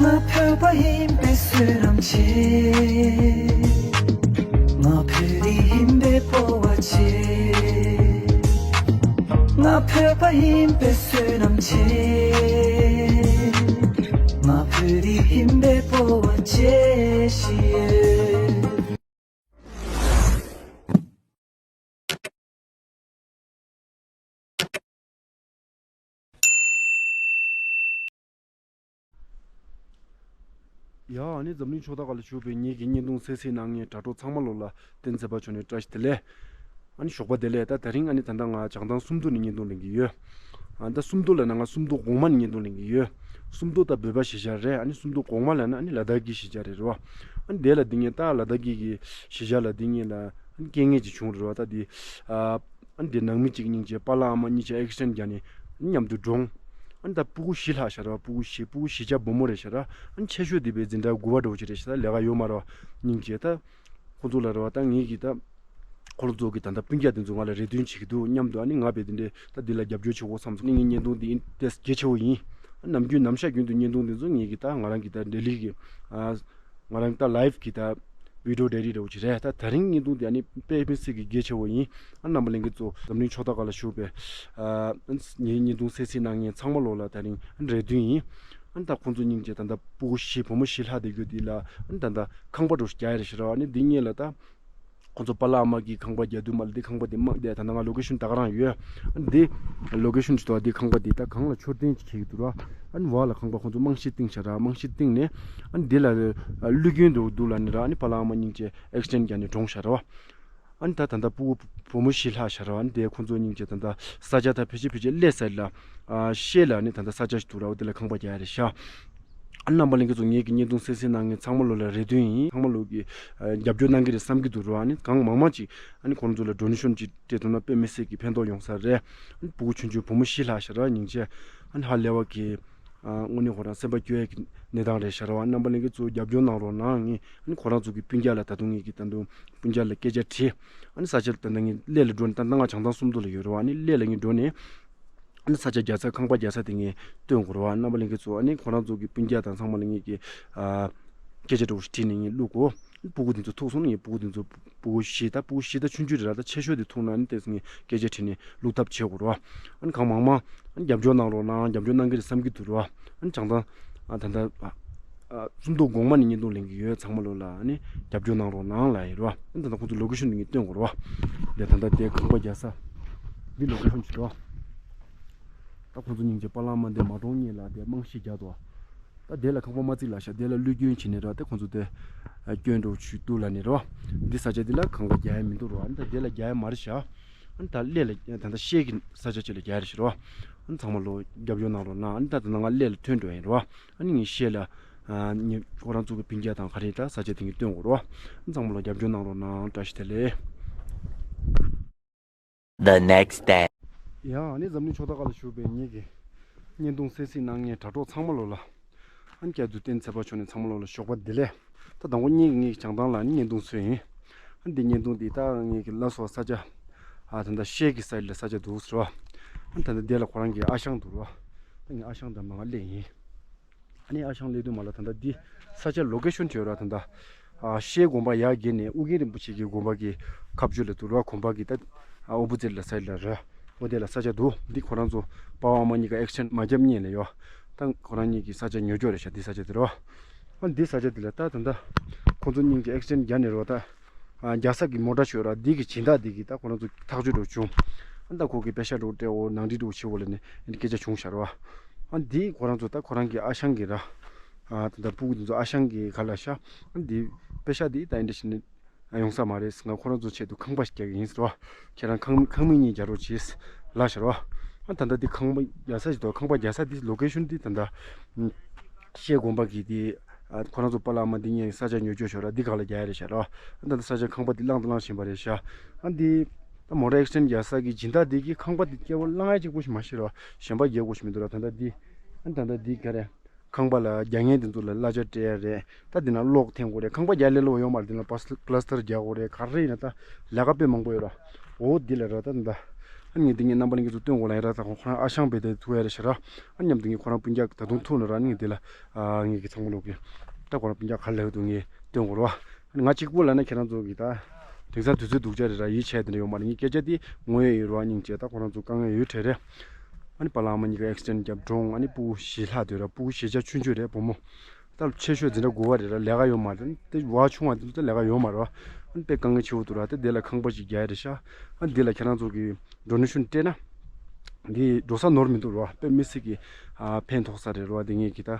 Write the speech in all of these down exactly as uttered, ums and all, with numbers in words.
ང་བོད་པ་ཡིན་པའི་བསོད་ནམས་ཆེ། ང་བོད་རིགས་ཡིན་པའི་སྤོབས་པ་ཆེ། ང་བོད་པ་ཡིན་པའི་བསོད་ནམས་ཆེ། ང་བོད་རིགས་ཡིན་པའི་སྤོབས་པ་ཆེ་ཞིག་ཡོད། ཡ། ཨ་ནི་འཛམ་གླིང་ཕྱོགས་མཐའ་ཁག་ལ་བཞུགས་པའི་ངེད་ཀྱི་བརྙན་ཐུང་གསན་གཟིགས་གནང་མཁན་དྲ་གྲོགས་ཚང་མ་ལོ་ལ་བསྟན་འཛིན་པ་མཆོག་ནས་བཀྲ་ཤིས་བདེ་ལེགས། ཨ་ནི་ཞོགས་པ་བདེ་ལེགས། ད་དེ་རིང་ཨ་ནི་ད་ལྟ་ང་བྱང་ཐང་སུམ་མདོ་ནས་བརྙན་ཐུང་ལེན་གྱི་ཡོད། ཨ་ད་སུམ་མདོ་ལབ་ན་ང་སུམ་མདོ་གོང་མ་ནས་བརྙན་ཐུང་ལེན་གྱི་ཡོད། སུམ་མདོ་ད་བོད་པ་གཞིས་ཆགས་རེད། ཨ་ནི་སུམ་མདོ་གོང་མ་ལབ་ན་ཨ་ནི་ལ་དྭགས་ཀྱི་གཞིས་ཆགས་རེད་རོ། ཨ་ནི་དེ་ལ་འདི་ངས་ད་ལ་དྭགས་ཀྱི་གི་གཞིས་ཆགས་ལ་འདི་ངས་ལ་ཨ་ནི་རྐྱེན་ངན་ཅིག་བྱུང་རེད་རོ། ད་འདི་ཨ་ཨ་ནི་འདི་ནང་མི་གཅིག་སྙིང་རྗེ་པཱ་ལགས་ཨ་མ་གཉིས་ཆ་ཨེག་སི་ཌེན་ཊི་བརྒྱབ་ནས་ཨ་ནི་མཉམ་དུ་གྲོངས། ཨ་ནི་ད་སྤུ་གུ་བཞི་ལྷག་ཤག་ར། སྤུ་གུ་བཞི། སྤུ་གུ་བཞི་ཆ་བུ་མོ་རེད་ཤག་ར། ཨ་ནི་ཆེ་ཤོས་དེ་བས་འཛིན་གྲྭ་དགུ་པ་འདྲ་བོ་ཅིག་རེད་ཤག་ད་ལས་ཀ་ཡོད་མ་རེད་བ། སྙིང་རྗེ། ད་ཁོ་ཚོ་ལ་རེད་བ། ད་ངེད་ཀྱིས་ད་ཁོ་ཚོ་གི་ད་ལྟ་སྤུན་ཀྱག་དེ་ཚོ་ང་ལ་རེ་འདུན་བྱེད་ཀྱི་འདུག་མཉམ་དུ་ཨ་ནི་ང་བས་དེ་འདྲའི་ད་འདི་ལ་རྒྱབ་སྐྱོར་བྱེད་དགོས་བསམ་སོང་། ངའི་བརྙན་ཐུང་འདི་ཨིན་ཊི་རེ་སི་ཊི་གལ་ཆེ་བོ་ཡིན། ཨ་ནམ་རྒྱུན་ནམ་ཞག་རྒྱུན་དུ་བརྙན་ཐུང་འདི་ཚོ་ངེད་ཀྱིས་ད་ང་རང་གི་ད་ཌེ་ལི་གི་ཨ་ང་རང་ད་ལའིབ་གི་ད་བི་ཌི་ཡོ་ཌའི་རི་འདྲ་བོ་ཅིག་རེད། ད་དེ་རིང་བརྙན་ཐུང་དེ་ཨ་ནི་དཔེ་མི་སྲིད་ཀྱི་གལ་ཆེ་བོ་ཡིན། ཨ་རྣམ་པ་ལྷན་རྒྱས་ཚོ་འཛམ་གླིང་ཕྱོགས་མཐའ་ཁག་ལ་བཞུགས་པའི་ཨ་ངའི་བརྙན་ཐུང་གསན་གཟིགས་གནང་མཁན་ཚང་མ་ལོ་ལ་དེ་རིང་རེ་འདུན་ཡིན། ཨ་ནི་ད་ཁོང་ཚོ་སྙིང་རྗེ། ད་ལྟ་སྤུ་གུ་བཞི་བུ་མོ་བཞི་ལྷག་དེ་རྒྱུ་དེ་ལ་ཨ་ནི་ད་ལྟ་ཁང་པ་འདྲ་བོ་ཞིག་རྒྱག་ཡ་རེད་ཤག་ར། ཨ་ནི་འདི་སྔོན་ལ་ད་ཁོང་ཚོ་པཱ་ལགས་ཨ་མ་གིས་ཁང་པ་རྒྱག་དུས་མ་ལ་འདི་ཁང་པ་དེ་མ་བསྡད། ད་ལྟ་ང་ལོ་ཀེ་ཤོན་ད་ག་རང་ཡོད། ཨ་ནི་འདི་ལོ་ཀེ་ཤོན་ཅིག་འདུག་འདི་ཁང་པ་འདི་ད་གང་ལ་མཆོད་རྟེན་ཅིག་འཁེལ་གྱི་འདུག་ར། ཨ་ནི་བར་ལ་ཁང་པ་ཁོང་ཚོ་རྨང་གཞི་བཏིང་ཤག་ར། རྨང་གཞི་བཏིང་ནས་ཨ་ནི་འདི་ལ་གླུ་རྒྱུན་འདྲ་བོ་འདུག་ལབ་ནས་ར། ཨ་ནི་པཱ་ལགས་ཨ་མ་སྙིང་རྗེ་ཨེག་སི་ཌེན་ཊི་བརྒྱབ་ནས་གྲོངས་ཤག་ར་བ། ཨ་ནི་ད་ད་ལྟ་སྤུ་གུ་བུ་མོ་བཞི་ལྷག་ཤག་ར་བ། ཨ་ནི་དེ་ཁོང་ཚོ་སྙིང་རྗེ་ད་ལྟ་ས་ཆ་ད་ཕལ་ཆེར་ཕལ་ཆེར་གླེ་ས་ལ་ཨ་ཤེལ་ལ་ཨ་ནི་ད་ལྟ་ས་ཆ་ཞིག་འདུག་ར། འོ་དེ་ལ་ཁང་པ་རྒྱག་ཡ་རེད་ཤག་ཨ་ནི་རྣམ་པ་ལྷན་རྒྱས་ཚོ་ངེད་ཀྱི་བརྙན་ཐུང་གསན་གཟིགས་གནང་མཁན་ཚང་མ་ལོ་ལ་རེ་འདུན་ཡིན། ཚང་མ་ལོ་གིས་ཨ་རྒྱབ་སྐྱོར་གནང་གི་རེད་བསམ་གྱི་འདུག་ར་བ། ཨ་ནི་གང་མང་མང་ཅིག་ཨ་ནི་ཁོང་ཚོ་ལ་ཌོ་ནེ་ཤོན་ཅིག་སྤྲད་ཐུབ་ན་དཔེ་མི་སྲིད་ཀྱི་ཕན་ཐོགས་ཡོང་ས་རེད། ཨ་ནི་སྤུ་གུ་ཆུང་ཆུང་བུ་མོ་བཞི་ལྷག་ཤག་ར་བ། སྙིང་རྗེ། ཨ་ནི་ཧ་ལས་པ་གི་ཨ་དངོས་གནས་ཁོ་རང་སེམས་པ་སྐྱོ་ཡ་གི་གནས་སྟངས་རེད་ཤག་ར་བ། རྣམ་པ་ལྷན་རྒྱས་ཚོ་རྒྱབ་སྐྱོར་གནང་རོགས་གནང་། ངས་ཨ་ནི་ཁོ་རང་ཚོ་གི་སྤུན་ཀྱག་ལ་ད་དུང་ངེད་ཀྱི་ད་དུང་སྤུན་ཀྱག་ལ་སྐད་ཆ་དྲིས། ཨ་ནི་ས་ཆ་ད་ལྟ་ངས་གླེ་ལ་འགྲོ་ནས། ད་ལྟ་ང་བྱང་ཐང་སུམ་མདོ་ལ་ཡོད་ར་བ། ཨ་ནི་གླེ་ལ་ངས་འགྲོ་ནས་ཨ་ནི་ས་ཆ་རྒྱག་ས། ཁང་པ་རྒྱག་ས་དེ་ངས་སྟོན་དགོས་ར་བ། རྣམ་པ་ལྷན་རྒྱས་ཚོ། ཨ་ནི་ཁོ་རང་ཚོ་གི་སྤུན་ཀྱག་དང་ཚང་མ་ལ་ངེད་ཀྱི་ཨ་སྐད་ཆ་འདྲ་བོ་ཞིག་དྲིས་ནས་ངས་བླུག་གོ། སྤུ་གུ་དེ་ཚོ་ཐུག་སོང་ན་ངས་སྤུ་གུ་དེ་ཚོ། སྤུ་གུ་བཞི། ད་སྤུ་གུ་བཞི་ད་ཆུང་ཆུང་རེད་ར། ད་ཆེ་ཤོས་དེ་ཐུག་ན་ཨ་ནི་དེ་ངས་སྐད་ཆ་དྲིས་ནས་བླུག་ཐབས་བྱེད་དགོས་ར་བ། ཨ་ནི་གང་མང་མང་ཨ་ནི་རྒྱབ་སྐྱོར་གནང་རོགས་གནང་། རྒྱབ་སྐྱོར་གནང་གི་རེད་བསམ་གྱི་འདུག་ར་བ། ཨ་ནི་བྱང་ཐང་ཨ་ད་ལྟ་ཨ་ཨ་སུམ་མདོ་གོང་མ་ནས་བརྙན་ཐུང་ལེན་གྱི་ཡོད། ཚང་མ་ལོ་ལ་ཨ་ནི་རྒྱབ་སྐྱོར་གནང་རོགས་གནང་ལབ་ཡིན་ར་བ། ཨ་ནི་ད་ལྟ་ཁོང་ཚོ་ལོ་ཀེ་ཤོན་དེ་ངས་སྟོན་དགོས་ར་བ། དེ་ད་ལྟ་དེ་ཁང་པ་རྒྱག་ས་འདི་ལོ་ཀེ་ཤོན་ཅིག་ར་བ། ད་ཁོང་ཚོ་སྙིང་རྗེ་པཱ་ལགས་ཨ་མ་འདི་མ་གྲོངས་སྔོན་ལ་དེ་རྨང་གཞི་རྒྱག་འདུག་ད་དེ་ལ་ཁང་པ་མ་བརྩིགས་ལབ་ཤག་དེ་ལ་གླུ་སྐྱོན་བྱས་ནས་ར། དེ་ཁོང་ཚོ་དེ་སྐྱོན་འདྲ་བོ་ཅིག་འདུག་ལབ་ནས་ར་བ། འདི་ས་ཆ་འདི་ལ་ཁང་པ་རྒྱག་ཡ་མི་འདུག་ར་བ། ཨ་ནི་ད་དེ་ལ་རྒྱག་ཡ་མ་རེད་ཤག་ཨ་ནི་ད་གླེ་ལ་ད་ལྟ་ཤེལ་གྱི་ས་ཆ་ཅིག་ལ་རྒྱག་ཡ་རེད་ཤག་ར་བ། ཨ་ནི་ཚང་མ་ལོ་རྒྱབ་སྐྱོར་གནང་རོགས་གནང་། ཨ་ནི་ད་ད་ནང་ང་གླེ་ལ་ཐོན་འགྲོ་ཡིན་ར་བ། ཨ་ནི་ངས་ཤེལ་ལ་ཨ་ནི་ཁོ་རང་ཚོ་གི་སྤུན་ཀྱག་དང་ག་རེ་ད་ས་ཆ་དེ་ངས་སྟོན་དགོས་ར་བ། ཨ་ནི་ཚང་མ་ལོ་རྒྱབ་སྐྱོར་གནང་རོགས་གནང་། བཀྲ་ཤིས་བདེ་ལེགས། The next day. ཡང་ཨ་ནི་འཛམ་གླིང་ཕྱོགས་མཐའ་ཁག་ལ་བཞུགས་པའི་ངེད་ཀྱི་བརྙན་ཐུང་གསན་གཟིགས་གནང་མཁན་དྲ་གྲོགས་ཚང་མ་ལོ་ལ་ཨ་ནི་བསྐྱར་དུ་བསྟན་འཛིན་པ་མཆོག་ནས་ཚང་མ་ལོ་ལ་ཞོགས་པ་བདེ་ལེགས། ད་དང་པོ་ངེད་ཀྱི་ངེད་ཀྱི་བྱང་ཐང་ལ་ཨ་ནི་བརྙན་ཐུང་བཟོས་ཡིན། ཨ་ནི་འདི་བརྙན་ཐུང་འདི་ད་ངེད་ཀྱི་ལ་སོགས་ས་ཆ་ཨ་ད་ལྟ་ཤེལ་གྱི་ས་ལ་ས་ཆ་འདུག་ཟེར་བ། ཨ་ནི་ད་ལྟ་འདི་ལ་ཁོ་རང་གི་ཨ་ཞང་འདུག་ར། ད་ངས་ཨ་ཞང་འདྲ་མ་ང་སླེབས་ཡིན། ཨ་ནི་ཨ་ཞང་སླེབས་དུས་མ་ལ་ད་ལྟ་འདི་ས་ཆ་ལོ་ཀེ་ཤོན་བྱོས་ར། ད་ལྟ་ཨ་ཤེལ་དགོན་པ་ཡར་བརྒལ་ནས་ཨོ་རྒྱན་རིན་པོ་ཆེ་གི་དགོན་པ་གི་ཁ་ཕྱོགས་ལ་འདུག་ར། གོམ་པ་གི་ད་ཨོ་པོ་ཛིཊ་ལ་ས་ལ་ར། ཨོ་དེ་ལ་ས་ཆ་འདུག་འདི་ཁོ་རང་ཚོ་པ་ཕ་ཨ་མ་གཉིས་ཀ་ཨེག་སི་ཌེན་ཊི་མ་བརྒྱབ་སྔོན་ལ་ཡོད། ད་ཁོ་རང་གཉིས་ཀྱི་ས་ཆ་ཉོ་རྒྱུ་རེད་ཤག་འདི་ས་ཆ་དེ་ར། ཨ་འདི་ས་ཆ་དེ་ལ་ད་ད་ལྟ་ཁོ་ཚོ་གཉིས་ཀྱི་ཨེག་སི་ཌེན་ཊི་བརྒྱབ་ནས་ར། ད་ཨ་རྒྱག་ས་གི་མོ་ཊ་ཤོད་ར། འདི་གི་སྦྱིན་བདག་འདི་གི་ད་ཁོ་རང་ཚོ་ཐག་གཅོད་འགྲོ་བྱུང་། ཨ་ད་ཁོ་གི་པེ་ཤ་འགྲོ་སྤྲད་འོ་ནང་འགྲིག་འགྲོ་བྱེད་འོ་ལ་ནས་སྐད་ཆ་བྱུང་ཤག་ར། ཨ་འདི་ཁོ་རང་ཚོ་ད་ཁོ་རང་གི་ཨ་ཞང་གི་ར། ཨ་ད་ལྟ་སྤུ་གུ་འདི་ཚོ་ཨ་ཞང་གི་ག་ལ་ཤག་ཨ་འདི་པེ་ཤ་འདི་ད་འདི་འདྲ་ཞིག་ནས་ཡོང་ས་མ་རེད། ང་ཁོ་རང་ཚོ་ཆེད་དུ་ཁང་པ་ཞིག་རྒྱག་གི་ཡིན་ཟེར་བ། ཁྱེད་རང་ཁང་ཁང་མིག་གཉིས་རྒྱག་རོགས་བྱེད་ལབ་ཤག་ར། ཨ་ད་ལྟ་འདི་ཁང་པ་རྒྱག་ས་ཞིག་འདུག་ཁང་པ་རྒྱག་ས་འདི་ལོ་ཀེ་ཤོན་འདི་ད་ལྟ་ཤེལ་དགོན་པ་གི་འདི་ཨ་ཁོ་རང་ཚོ་པ་ལགས་ཨ་མ་འདི་གཉིས་ས་ཆ་ཉོ་རྒྱུ་ཤོད་ར། འདི་ག་ལ་རྒྱག་ཡ་རེད་ཤག་ར། ཨ་ད་ལྟ་ས་ཆ་ཁང་པ་འདི་བླངས་དང་བླངས་བཞིན་པ་རེད་ཤག་ཨ་འདི་ད་མོ་ཊ་ཨེག་སི་ཌེན་ཊི་རྒྱག་ས་གི་སྦྱིན་བདག་འདི་གི་ཁང་པ་འདི་སྐྱེ་བོ་བླང་ཡ་གཅིག་པོ་ཞིག་མ་གཏོགས་ར་གཞན་པ་རྒྱག་དགོས་ཞིག་མི་འདུག་ར། ད་ལྟ་འདི་ཨ་ད་ལྟ་འདི་ག་རེ། ཁང་པ་ལ་རྒྱག་མཁན་དེ་ཚོ་ལ་གླ་ཆ་སྤྲད་ཡ་རེད། ད་འདི་ན་གློག་འཐེན་དགོས་རེད། ཁང་པ་རྒྱག་ལེ་ལོ་ཡོད་མ་རེད། འདི་ན་པ་སི་པ་ལ་སི་ཊར་རྒྱག་དགོས་རེད། ག་རེ་ཡིན་ན་ད་ལས་ཀ་དཔེ་མང་པོ་ཡོད་ར། འོ་འདི་ལ་ར་ད་ད་ ཨ་ངས་འདི་ངས་རྣམ་པ་ལྷན་རྒྱས་ཚོ་སྟོན་དགོས་ལ་ཡ་ར། ད་ཁོ་ཁོ་རང་ཨ་ཞང་བེ་དེ་ཐུག་ཡ་རེད་ཤག་ར། ཨ་མཉམ་དུ་ངས་ཁོ་རང་སྤུན་ཀྱག་ད་དུང་ཐུག་ན་ར། ཨ་ངས་འདི་ལ་ཨ་ངས་ཀྱི་ཚང་མ་ལོག་གི་ད་ཁོ་རང་སྤུན་ཀྱག་ག་ལེ་འདུག་ངས་སྟོན་དགོས་ར། ང་གཅིག་པུ་ལ་ན་ཁྱེད་རང་ཚོ་གི་ད་དེང་སང་དུས་ཚོད་སྡུག་ཅག་རེད་ར། ཡིད་ཆེས་དེ་འདྲ་ཡོད་མ་རེད། ངས་སྐད་ཆ་དེ་ངོ་ཡོད་ཡོད་ར། སྙིང་རྗེ། ད་ཁོ་རང་ཚོ་དཀའ་ངལ་ཡོད་གྲས་རེད། ཨ་ནི་པ་ལགས་ཨ་མ་གཉིས་ཀ་ཨེག་སི་ཌེན་ཊི་བརྒྱབ་གྲོངས། ཨ་ནི་སྤུ་གུ་བཞི་ལྷག་དེ་ར། སྤུ་གུ་བཞི་ཆ་ཆུང་ཆུང་རེད། བུ་མོ་ད་ཆེ་ཤོས་འཛིན་གྲྭ་དགུ་པ་རེད་ར། ལས་ཀ་ཡོད་མ་རེད། དེ་བ་ཆུང་བ་དེ་ཚོ་ད་ལས་ཀ་ཡོད་མ་རེད་བ། ཨ་ནི་དཔེ་དཀའ་ངལ་ཆེ་བོ་འདུག་ར། དེ་དེ་ལ་ཁང་པ་ཅིག་རྒྱག་ཡ་རེད་ཤག་ཨ་ནི་དེ་ལ་ཁྱེད་རང་ཚོ་གི་ཌོ་ནེ་ཤན་སྤྲད་ན་འདི་འགྲོ་ས་ནོར་མི་འདུག་ར། དཔེ་མི་སྲིད་ཀྱི་ཨ་ཕན་ཐོགས་ས་རེད་ར། དེ་ངས་ཀྱི་ད་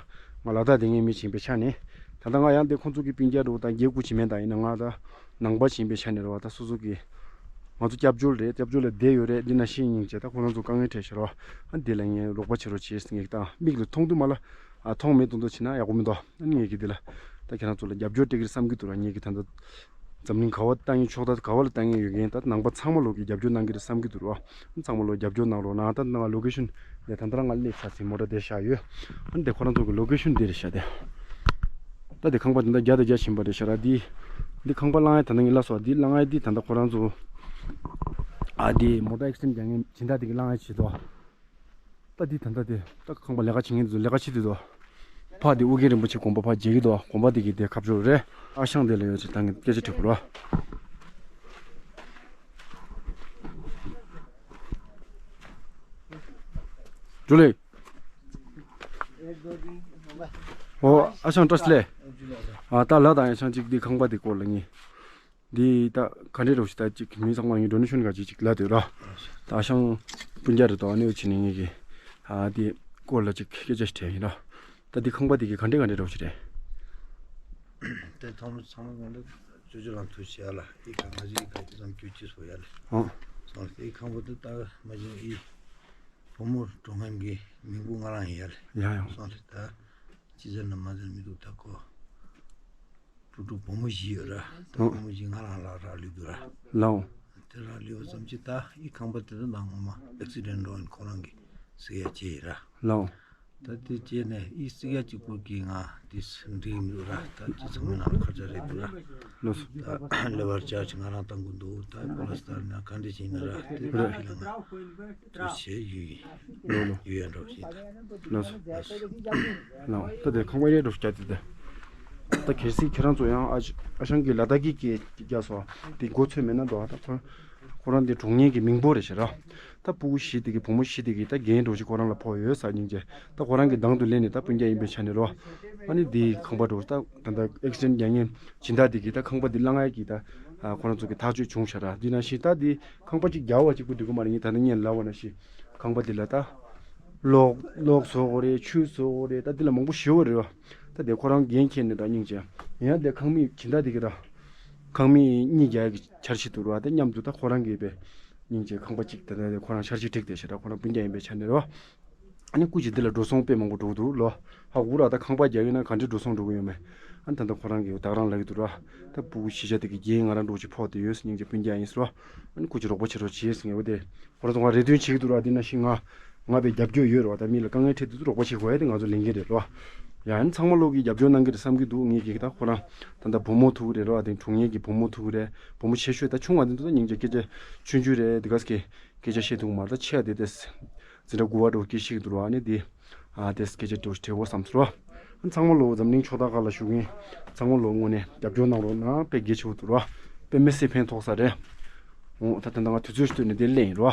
ང་ལ་དྭགས་དེ་ངས་མི་ཆེན་པའི་ཆ་ནས་ད་ལྟ་ང་ཡང་དེ་ཁོང་ཚོ་གི་སྤུན་ཀྱག་འདྲ་བོ་དང་རྒྱན་སྐུ་ཅི་མེད་དང་ཡིན་ན་ང་ད་ནང་པ་ཆེན་པའི་ཆ་ནས་ར་བ། ད་སོ་སོ་གི་ང་ཚོ་སྐྱབས་བཅོལ་རེད། སྐྱབས་བཅོལ་ལ་བསྡད་ཡོད་རེད། འདི་ན་ཤི་སྙིང་རྗེ། ད་ཁོ་རང་ཚོ་དཀའ་ངལ་འཕྲད་ཤག་ར། ཨ་འདི་ལ་ངས་རོགས་པ་བྱེད་རོགས་བྱེད་ཟེར་ངས་ད་མིག་ལ་མཐོང་དུ་མ་ལ་ཨ་མཐོང་མེད་དུ་འདུག་བྱས་ན་ཡག་པོ་མི་འདུག་ཨ་ངས་ཀྱི་འདི་ལ་ད་ཁྱེད་རང་ཚོ་ལ་རྒྱབ་སྐྱོར་སྤྲད་ཀྱི་རེད་བསམ་གྱི་འདུག་ར། ངས་ཀྱི་ད་ལྟ་འཛམ་གླིང་ག་བ་ལྟ་ངན་ཕྱོགས་མཐའ་ག་བ་ལ་ལྟ་ངན་ཡོད་མཁན་ད་ནང་པ་ཚང་མ་ལོག་གི་རྒྱབ་སྐྱོར་གནང་གི་རེད་བསམ་གྱི་འདུག་ར། ཚང་མ་ལོག་རྒྱབ་སྐྱོར་གནང་རོགས་གནང་། ད་ང་ལོ་ཀེ་ཤོན་འདི་ད་ལྟ་རང་ང་སླེབས་ཚར་ཟིན། མོ་ཊ་འདིར་བཞག་ཡོད། ཨ་འདི་ཁོ་རང་ཚོ་གི་ལོ་ཀེ་ཤོན་འདི་རེད་ཤག་དེ་ད་དེ་ཁང་པ་དེ་འདྲ་རྒྱ་དང་རྒྱ་ཆེན་པོ་རེད་ཤག་ར། འདི་འདི་ཁང་པ་བསླང་ཡ་ད་ལྟ་ངས་ལབ་སོང་། འདི་བསླང་ཡ་འདི་ད་ལྟ་ཁོ་རང་ཚོ་ཨ་འདི་མོ་ཊ་ཨེག་སི་ཌེན་ཊི་རྒྱག་མཁན་སྦྱིན་བདག་དེ་གི་བསླང་ཡ་བྱེད་དོ། ད་འདི་ད་ལྟ་དེ་ད་ཁང་པ་ལས་ཀ་བྱེད་མཁན་དེ་ཚོ་ལས་ཀ་བྱེད་དེ་དོ། ཕ་དེ་ཨོ་རྒྱན་རིན་པོ་ཆེ་དགོན་པ་ཕ་མཇལ་གི་དོ། དགོན་པ་དེ་གི་དེ་ཁ་ཕྱོགས་རེད། ཨ་ཞང་དེ་ལ་ཡོད་ཅིག་ད་ངས་སྐད་ཆ་དྲི་དགོས་ར། ཇུ་ལེ། ཨོ་ཨ་ཞང་བཀྲ་ཤིས་བདེ་ལེགས། ཨ་ད་ལ་དང་ཨ་ཞང་གཅིག་འདི་ཁང་པ་དེ་སྐོར་ལ་ངས། འདི་ད་ག་འདྲས་རོགས་ཞིག་ད་ཅིག་མི་ཚང་མ་ཡིན་ཌོ་ནེ་ཤན་ག་ཅིག་ཅིག་ལ་དེ་ར། ད་ཨ་ཞང་སྤུན་ཀྱག་རེད་དོ། ཨ་ནེ་འུ་ཆི་ནས་ངས་ཀྱི་ཨ་འདི་སྐོར་ལ་ཅིག་སྐད་ཆ་ཞིག་དྲན་ཡིན་ར། ད་འདི་ཁང་པ་དེ་གི་ག་འདྲས་ག་འདྲས་རོགས་ཞིག་རེད། དེ་ཐོག་མར་ཚང་མ་གང་འདྲ་ཅོ་ཅོ་རང་ཐུགས་ཤེས་ཡ་ལ་ཨི་ཀ་ང་ཞིག་ཨི་ཀ་ཅི་ཙམ་ཀྱུ་ཅི་སོ་ཡ་ལ། ཨང་། སོང་ཨི་ཁང་པ་དེ་ད་མ་ཅིག་ཨི་བུ་མོ་གྲོང་ཁྱེར་གྱི་མིང་པོ་ང་རང་ཡིན་ཡ་ལ། ཡ་ཡང་། སོང་ལ་ད་ཅི་ཟེར་ན་མ་ཟེར་མི་འདུག་ད་ཁོ། བུ་ཕྲུག་བུ་མོ་བཞི་ཡོད་ར། ད་ཨང་། བུ་མོ་བཞི་ང་རང་ལ་རག་ལུས་འདུག་ར། ལའོ། དེ་རག་ལུས་པ་ཙམ་གྱིས་ད་ཨི་ཁང་པ་དེ་ད་ནང་ངོ་མ་ཨེག་སི་ཌེན་ཊི་འགྲོ་ཡིན་ཁོ་རང་གིས་བརྩིགས་ཡ་བྱས་ཡིན་ར། ལའོ། ད་དེ་བྱས་ནས་ཨི་བརྩིགས་ཡ་གཅིག་པོ་གིས་ང་དེ་འགྲིག་མི་འདུག་ར། ད་དེ་ཚང་མ་ནང་ཁ་ཆ་རེད་འདུག་ར། ལོས། ད་ལེ་བར་ཅར་ཇི་ང་རང་བཏང་དགོས་འདུག་ད་པོ་ལ་སི་ཊར་ན་ག་འདྲ་བྱས་ན་ར་དེ་ར་ཕི་ལ་ང་དུ་བྱས་ཡུལ་ཡིན། ལོ་ལོ། ཡུལ་ཡ་འགྲོ་བྱས་ད། ལོས། ལོས། ལའོ། ད་དེ་ཁང་པ་ཡས་འགྲོ་རྒྱ་དེ་དེ། ད་གལ་སྲིད་ཁྱེད་རང་ཚོ་ཡང་ཨ་ཨ་ཞང་གི་ལ་དྭགས་ཀྱི་སྐད་རྒྱག་སོ་དེ་མགོ་ཚོད་མེད་ན་འདུག་ད་ཁོ་ཁོ་རང་དེ་གྲོང་ཉེ་གི་མིང་པོ་རེད་ཤག་ར། ད་སྤུ་གུ་བཞི་དེ་གི་བུ་མོ་བཞི་དེ་གི་ད་རྒན་འགྲོ་ཞིག་ཁོ་རང་ལ་ཕོག་ཡོད་ས་སྙིང་རྗེ། ད་ཁོ་རང་གི་འདང་དུ་ལེན་ནས་ད་སྤུན་ཀྱག་ཡིན་པའི་ཆ་ནས་རོ། ཨ་ནི་དེ་ཁང་པ་འགྲོ་ད་ད་ད་ཨེག་སི་ཌེན་ཊི་རྒྱག་མཁན་སྦྱིན་བདག་དེ་གི་ད་ཁང་པ་དེ་བསླང་ཡ་གི་ད་ཁོ་རང་ཚོ་གི་ཐག་གཅོད་བྱུང་ཤག་ར། དེ་ནང་བཞིན་ད་དེ་ཁང་པ་གཅིག་རྒྱག་པ་གཅིག་པུ་འགྲིག་གི་མ་རེད། ངས་ད་ནི་ངས་ལབ་པ་ནང་བཞིན་ཁང་པ་དེ་ལ་ད་གློག་གློག་བཟོ་དགོས་རེད། ཆུ་བཟོ་དགོས་རེད། ད་དེ་ལ་མང་པོ་ཞེ་པོ་རེད་བ། ད་དེ་ཁོ་རང་འགན་འཁྱེར་ནས་ད་སྙིང་རྗེ། ཡང་དེ་ཁང་མིག་སྦྱིན་བདག་དེ་གི་ད་ཁང་མིག་གཉིས་རྒྱག་གི་འཆར་གཞི་འདུག་ར། དེ་མཉམ་དུ་ད་ཁོ་རང་གིས་པའི་སྙིང་རྗེ་ཁང་པ་གཅིག་ད་ད་དེ་ཁོ་རང་འཆར་གཞི་བསྒྲིགས་བསྡད་ཤག་ར། ཁོ་རང་སྤུན་ཀྱག་ཡིན་པའི་ཆ་ནས་རེད་བ། ཨ་ནི་སྐུ་མཁྱེན་འདི་ལ་འགྲོ་སོང་དཔེ་མང་པོ་འགྲོ་གི་འདུག་ལོ། ཧ་གོ་ར། ད་ཁང་པ་རྒྱག་ཡོད་ན་ག་འདྲའི་འགྲོ་སོང་འགྲོ་གི་ཡོད་མེད། ཨ་ནི་ད་ལྟ་ཁོ་རང་གིས་ད་ག་རང་ལབ་ཀྱི་འདུག་ར། ད་སྤུ་གུ་བཞི་ཆ་དེ་གི་རྒན་ང་རང་འདྲ་བོ་ཅིག་ཕོག་བསྡད་ཡོད་ཟེར། སྙིང་རྗེ་སྤུན་ཀྱག་ཡིན་ཟེར་བ། ཨ་ནི་སྐུ་མཁྱེན་རོགས་པ་བྱེད་རོགས་བྱེད་ཟེར་ངས་འོ་དེ། ཁོ་རང་ཚོ་ང་རེ་འདུན་བྱེད་ཀྱི་འདུག་ར། དེ་ནང་བཞིན་ང་ང་བའི་རྒྱབ་སྐྱོར་ཡོད་རེད་བ། ད་མི་ལ་དཀའ་ངལ་འཕྲད་དུས་རོགས་པ་བྱེད་དགོས་ཡ་དེ་ང་ཚོ་ལས་འགན་རེད་ལོ། ཡ་ཨ་ནི་ཚང་མ་ལོག་གིས་རྒྱབ་སྐྱོར་གནང་གི་རེད་བསམ་གྱི་འདུག་ངས་ཀྱིས་ད་ཁོ་རང་ད་ལྟ་བུ་མོ་ཐུག་གི་རེད་ར། དེ་དྲུང་ཡིག་གི་བུ་མོ་ཐུག་གི་རེད། བུ་མོ་ཆེ་ཤོས་ད་ཆུང་བ་དེ་འདུག་ད་སྙིང་རྗེ་སྐད་ཆ་ཆུང་ཆུང་རེད། དེ་ག་སྐད་སྐད་ཆ་བཤད་ཐུབ་མ་རེད། ད་ཆེ་བ་དེ་དེ་འཛིན་གྲྭ་དགུ་པ་འགྲོ་སྐད་ཤེས་ཀྱི་འདུག་ར། ཨ་ནི་དེ་ཨ་དེ་སྐད་ཆ་འདྲ་བོ་དྲི་བོ་བསམ་ཟེར་བ། ཨ་ནི་ཚང་མ་ལོ་འཛམ་གླིང་ཕྱོགས་མཐའ་ཁག་ལ་བཞུགས་མཁན་ཚང་མ་ལོ་དངོས་གནས་རྒྱབ་སྐྱོར་གནང་རོགས་གནང་། དཔེ་གལ་ཆེ་བོ་འདུག་ར། དཔེ་མི་སྲིད་ཕན་ཐོགས་ས་རེད། འོ་ད་ད་ལྟ་ང་དུས་ཚོད་ཤིག་བཏོན་ནས་དེ་ལས་ཡིན་ར།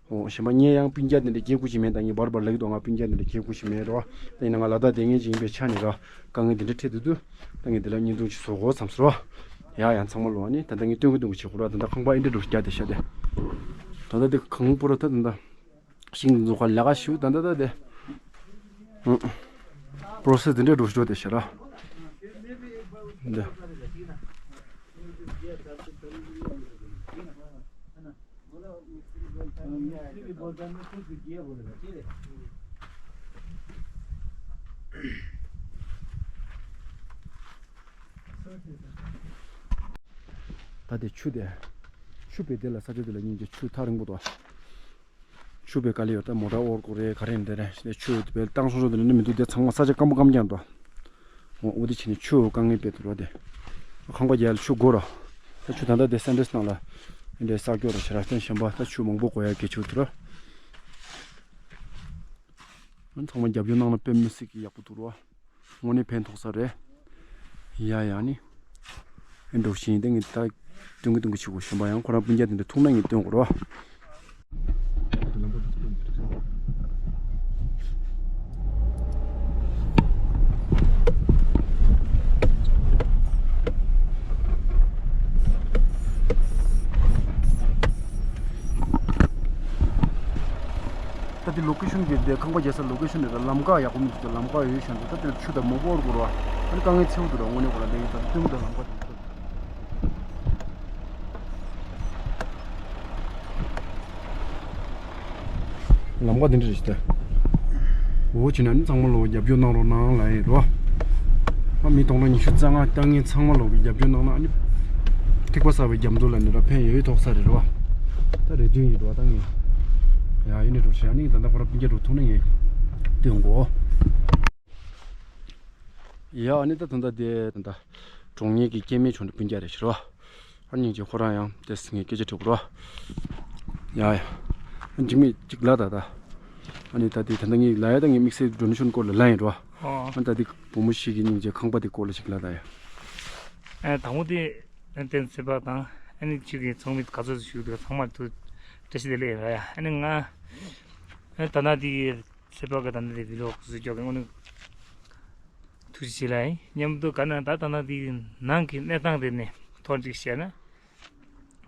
འོ་གཞན་པ་ངས་ཡང་སྤུན་ཀྱག་དེ་འདྲ་སྐྱེ་དགུ་ཞིག་མེད། ད་ངས་བར་བར་ལབ་ཀྱི་འདུག་ང་སྤུན་ཀྱག་དེ་འདྲ་སྐྱེ་དགུ་ཞིག་མེད་རོ། ད་ཡིན་ན་ང་ལ་དྭགས་བསྡད་མཁན་ཅིག་ཡིན་པའི་ཆ་ནས་ར། དཀའ་ངལ་དེ་འདྲ་འཕྲད་དུས་དུས་ད་ངས་དེ་ལ་བརྙན་ཐུང་ཅིག་བཟོ་དགོས་བསམ་སོང་ར། ཡ་ཡང་ཚང་མ་ལོ་ཨ་ནི་ད་ལྟ་ངས་སྟོན་གི་སྟོན་གི་བྱེད་དགོས་ར། ད་ལྟ་ཁང་པ་ཨེ་འདྲ་འགྲོ་རྒྱག་བསྡད་ཤག་དེ། ད་ལྟ་དེ་གང་པོ་ར་ད་ད་ལྟ་ཤིང་འཛུགས་ག་ལས་ཀ་ཞུ་ད་ད་ད་དེ། པོ་རོ་སེ་སི་དེ་འདྲ་འགྲོ་ཞུ་དེ་ཤག་ར། འདི། ད་དེ་ཆུ་དེ། ཆུ་བེད་དེ་ལ་ས་ཆ་དེ་ལ་སྙིང་རྗེ་ཆུ་ཐག་རིང་པོ་འདུག་ཆུ་བེད་ག་ལེ་ཡོད། ད་མོ་ཊ་ཨོར་གོ་རེ་ག་རེ་འདི་རེ་ཆུ་བེད་བཏང་སོང་སོང་དེ་ནི་མི་འདུག་དེ་ཚང་མ་ས་ཆ་སྐམ་པོ་སྐམ་རྐྱང་འདུག་འོ་འོ་དེ་ཕྱིན་ནས་ཆུ་དཀའ་ངལ་དཔེ་འདུག་ར་དེ། ཁང་པ་རྒྱག་ལ་ཆུ་དགོས་ར། ད་ཆུ་ད་ལྟ་དེ་སེན་ཊར་སི་ནང་ལ་ འདྲའི་ས་སྐྱོ་ར་ཤ་ར་སྟོན་གཞན་པ་ད་ཆུ་མང་པོ་གོ་ཡ་གལ་ཆེ་བོ་དུ་ར། ཚང་མ་རྒྱབ་སྐྱོར་གནང་ན་དཔེ་མི་སྲིད་ཀྱི་ཡག་པོ་འདུག་ར། དངོས་གནས་ཕན་ཐོགས་ས་རེད། ཡ་ཡ་ནི། ཨེ་འགྲོ་བཞིན་དེ་ངས་ད་སྟོན་གི་སྟོན་གི་ཆུ་གོ་གཞན་པ་ཡང་ཁོ་རང་སྤུན་ཀྱག་དེ་འདྲ་ཐུག་ན་ངས་སྟོན་དགོས་ར། ད་དེ་ལོ་ཀེ་ཤོན་གྱི་དེ་ཁང་པ་རྒྱག་ས་ལོ་ཀེ་ཤོན་དེ་ལམ་ཁ་ཡག་པོ་མི་འདུག་ལམ་ཁ་ཡོད་ཤག་འདུག་ད་དེ་ཆུ་དང་མོག་པོ་འོར་དགོས་ར། ཨ་ནི་དཀའ་ངལ་ཆེ་བོ་འདུག་ར། དངོས་གནས་ཁོ་རང་དེ་ཡིན་ད་སྟོན་གི་ད་ལམ་ཁ་དེ། ལམ་ཁ་འདི་འདྲ་རེད་ཤག་འོ་བྱས་ན་ནི་ཚང་མ་ལོ་རྒྱབ་སྐྱོར་གནང་རོགས་གནང་ལབ་ཡིན་རོ། ཨ་མི་སྟོང་ཕྲག་ཉི་ཤུ་རྩ་ལྔ་ལྟ་མཁན་ཚང་མ་ལོ་གི་རྒྱབ་སྐྱོར་གནང་ན་ཨ་ནི། ཐིགས་པ་བསགས་པའི་རྒྱ་མཚོ་ལ་འདི་འདྲ་ཕན་ཡོད་ཐོགས་ས་རེད་རོ། ད་རེ་འདུན་ཡིན་རོ་ད་ངས། ཡ་ཡིན་ནི་རོ་ཞེ་ཨ་ནི་ད་ལྟ་ཁོ་ར་སྤུན་ཀྱག་རོ་ཐུག་ན་ངས་སྟོན་གོ། ཡ་ཨ་ནི་ད་ད་ལྟ་དེ་ད་ལྟ་གྲོང་ཉེ་གི་སྐྱེ་དམན་ཆུང་འདྲ་སྤུན་ཀྱག་རེད་ཤག་རོ། ཨ་ནི་ཅིག་ཁོ་རང་ཡང་དེ་སི་ངས་སྐད་ཆ་དྲི་དགོས་རོ། ཡ་ཡ། ཨ་འཇིགས་མེད་ཅིག་ལ་ད་ད། ཨ་ནི་ད་དེ་ད་ལྟ་ངས་ལ་ཡ་ད་ངས་དམིགས་བསལ་ཌོ་ནེ་ཤོན་སྐོར་ལ་ལ་ཡིན་རོ། ཨོ། ཨ་ད་དེ་བུ་མོ་ཞིག་གི་སྙིང་རྗེ་ཁང་པ་དེ་སྐོར་ལ་ཞིག་ལ་ད་ཡ། ཨ་དང་པོ་དེ་བསྟན་ཚེ་དཔག་དང་ཨ་ནི་ཁྱོད་ཀྱི་ཚོགས་མི་ག་ཚོད་ཞུགས་འདུག་ཚང་མར་ཐུགས་བཀྲ་ཤིས་བདེ་ལེགས་ཡིན་ར་ཡ། ཨ་ནི་ང་ཨ་ད་ན་དེ་ཚེ་དཔག་གི་ད་ན་དེ་བི་ལོག་བཟོ་སྐྱོག་གི་དངོས་གནས་ཐུགས་རྗེ་ཆེ་ལ་ཡིན། མཉམ་དུ་ག་ན་ད་ད་ན་དེ་ནང་གི་གནས་སྟངས་དེ་ནས་ཐོག་ཅིག་བཤད་ན།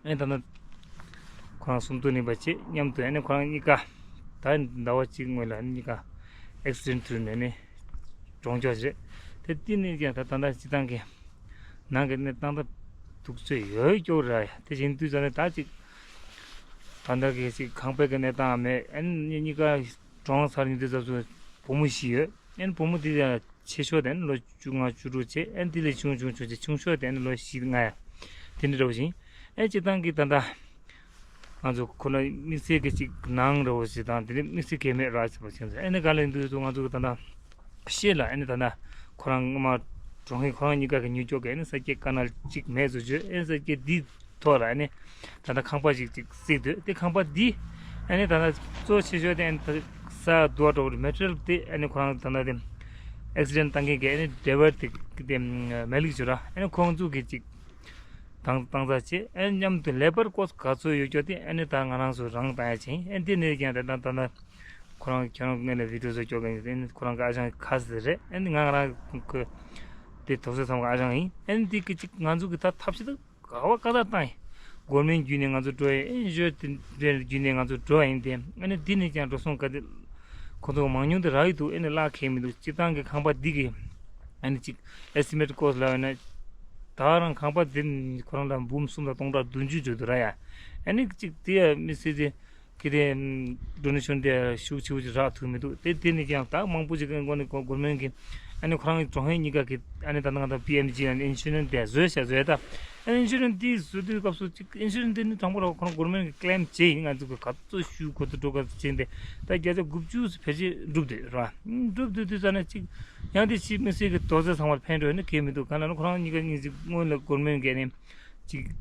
ཨེ་ད་ནི་ཁོ་རང་སུམ་མདོ་ནས་པ་བྱེད་མཉམ་དུ་ཨེ་ནི་ཁོ་རང་གཉིས་ཀ་ད་ཟླ་བ་གཅིག་སྔོན་ལ་ཨེ་ནི་གཉིས་ཀ་ཨེག་སི་ཌེན་ཊི་ཐུག་ནས་ནི་གྲོངས་ཀྱོག་བྱེད། དེ་དེ་ནས་ཀྱང་ད་ད་ལྟ་སྤྱི་བཏང་གི་ནང་གི་གནས་སྟངས་ད་སྡུག་ཚོད་ཡོད་སྐྱོ་ར་ཡ། དེ་བཞིན་དུས་ཙ་ནས་ད་ཅིག་ད་ལྟ་གི་ཅིག་ཁང་པའི་གི་གནས་སྟངས་མེད། ཨེ་ནི་གཉིས་ཀ་གྲོངས་ཚར་ཡིན་དུས་ཙམ་སུ་བུ་མོ་བཞི་ཡོད། ཨེ་ནི་བུ་མོ་དེ་ཡང་ཆེ་ཤོས་དེ་ནི་ལོ་བཅུ་ལྔ་བཅུ་དྲུག་བྱས། ཨེ་ནི་དེ་ལས་ཆུང་ཆུང་ཆུང་ཆེ་ཆུང་ཤོས་དེ་ནི་ལོ་བཞི་ལྔ་ཡ། དེ་འདྲ་འདྲ་བོ་ཞིག་ཨེ་སྤྱིར་བཏང་གི་ད་ལྟ་ང་ཚོ་ཁོ་ན་དམིགས་བསལ་གྱི་ཅིག་ནང་འདྲ་བོ་ཞིག་དང་དེ་ནི་དམིགས་བསལ་གྱི་མེད་ར་ཟེར་བ་ཅན་ཚོ་ཨེ་ནི་ག་ལ་ཡིན་དུས་ཚོ་ང་ཚོ་གི་ད་ལྟ་ཤེས་ལ་ཨེ་ནི་ད་ལྟ་ཁོ་རང་སྔོན་མ་གྲོངས་ཧིན་ཁོ་རང་གཉིས་ཀ་གི་མྱུར་སྐྱོབ་ཀྱི་ཨེ་ནི་ས་སྐྱེ་དཀའ་ངལ་ཅིག་མེད་བཟོ་བཅོས་ཨེ་ནི་ས་སྐྱེ་འདི་ཐོག་ལ་ཨ་ནི་ད་ལྟ་ཁང་པ་ཞིག་ཅིག་བརྩིགས་འདུག་དེ་ཁང་པ་འདི་ཨ་ནི་ད་ལྟ་གཙོ་ཆེ་ཤོས་དེ་ཨ་ནི་ད་ས་རྡོ་འགྲོ་བའི་མེ་ཊེ་རལ་དེ་ཨ་ནི་ཁོ་རང་ད་ལྟ་དེ་ཨེག་སི་ཌེན་ཊི་བཏང་མཁན་གྱི་ཨ་ནི་ཌ་རའི་ཝར་དེ་དེ་མེ་ལིག་བྱོས་ར་ཨ་ནི་ཁོང་ཚོ་གི་ཅིག་བཏང་བཏང་ས་བྱས་ཨ་ནི་མཉམ་དུ་ལེ་བར་ཀོ་སི་ག་ཚོད་ཡོད་ཀྱོག་དེ་ཨ་ནི་ད་ང་རང་ཚོ་རང་བཏང་ཡ་ཅིག་ཨ་ནི་དེ་ནས་ཀྱང་ད་ལྟ་ད་ལྟ་ཁོ་རང་ཁྱོད་རང་ངོས་ནས་བི་ཌིའོ་བཟོ་ཀྱོག་གི་ཨ་ནི་ཁོ་རང་གི་ཨ་ཞང་ཁ་ཟེར་རེད། ཨ་ནི་ང་རང་གི་དེ་ཐོག་ཚད་ཚང་གི་ཨ་ཞང་ཡིན། ཨ་ནི་དེ་གི་ཅིག་ང་ཚོ་གི་ད་ཐབས་ཤེས་ད། ག་བ་བཀའ་རྩ་བཏང་ཡིན། གོར་མེན་བརྒྱུད་ནས་ང་ཚོ་འགྲོ་ཡིན། ཨེན་ཇི་ཨོ་དེ་བརྒྱུད་ནས་ང་ཚོ་འགྲོ་ཡིན་ཏེ། ཨ་ནི་འདི་ནས་ཀྱང་འགྲོ་སོང་ག་དེ། ཁོ་ཚོ་མང་ཉུང་དེ་རག་གི་འདུག་ཨ་ནི་བརླག་ཁེལ་མི་འདུག་སྤྱིར་བཏང་གི་ཁང་པ་འདི་གི་ཨ་ནི་ཅིག་ཨེ་སི་ཊི་མེ་ཊི་ཀོ་སི་ལབ་ཡོད་ན། ད་རང་ཁང་པ་འདི་ཁོ་རང་ལ་འབུམ་གསུམ་དང་སྟོང་ཕྲག་བདུན་ཅུ་འཇོག་འདུག་ར་ཡ། ཨ་ནི་ཅིག་དེ་ཡ་མི་སྲིད་དེ། གི་དེ་ཌོ་ནེ་ཤོན་དེ་ཤུགས་ཆེ་བོ་ཅིག་རག་ཐུབ་མི་འདུག་དེ་དེ་ནས་ཀྱང་ད་མང་པོ་ཅིག་གི་ངོ་ནས་གོ་གོར་མེན་གི་ཨ་ནི་ཁོ་རང་གི་གྲོང་ཧེ་གཉིས་ཀ་གི་ཨ་ནི་ད་ནང་ད་པི་ཨེམ་ཇི་ཨ་ནི་ཨིན་ཤུ་རན་དེ་བཟོས་བྱ་བཟོས་ད། ཨ་ནི་ཨིན་ཤུ་རན་དེ་བཟོ་དུས་སྐབས་སུ་ཅིག་ཨིན་ཤུ་རན་དེ་ནི་དྲང་པོ་ར་ཁོ་རང་གོར་མེན་གི་ཀི་ལེམ་བྱས་ཡིན། ང་ཚོ་གི་ག་ཚོད་ཤུགས་གོ་ཚོད་འགྲོ་ག་ཚོད་བྱས་ཏེ་ད་བརྒྱ་ཆ་དགུ་བཅུ་ཕལ་ཆེར་འགྲུབ་འདུག་ར། འགྲུབ་འདུག་དུས་ཙ་ན་ཅིག་ཡང་དེ་ཕྱི་མི་སེར་གི་དོགས་ཟོན་ཚང་མར་ཕན་འགྲོ་ཡིན་ན་གལ་མི་འདུག་གང་ལ་ན་ཁོ་རང་གཉིས་ཀ་གཉིས་ཅིག་སྔོན་ལ་གོར་མེན་གི་ཨ་ནི། ཅིག་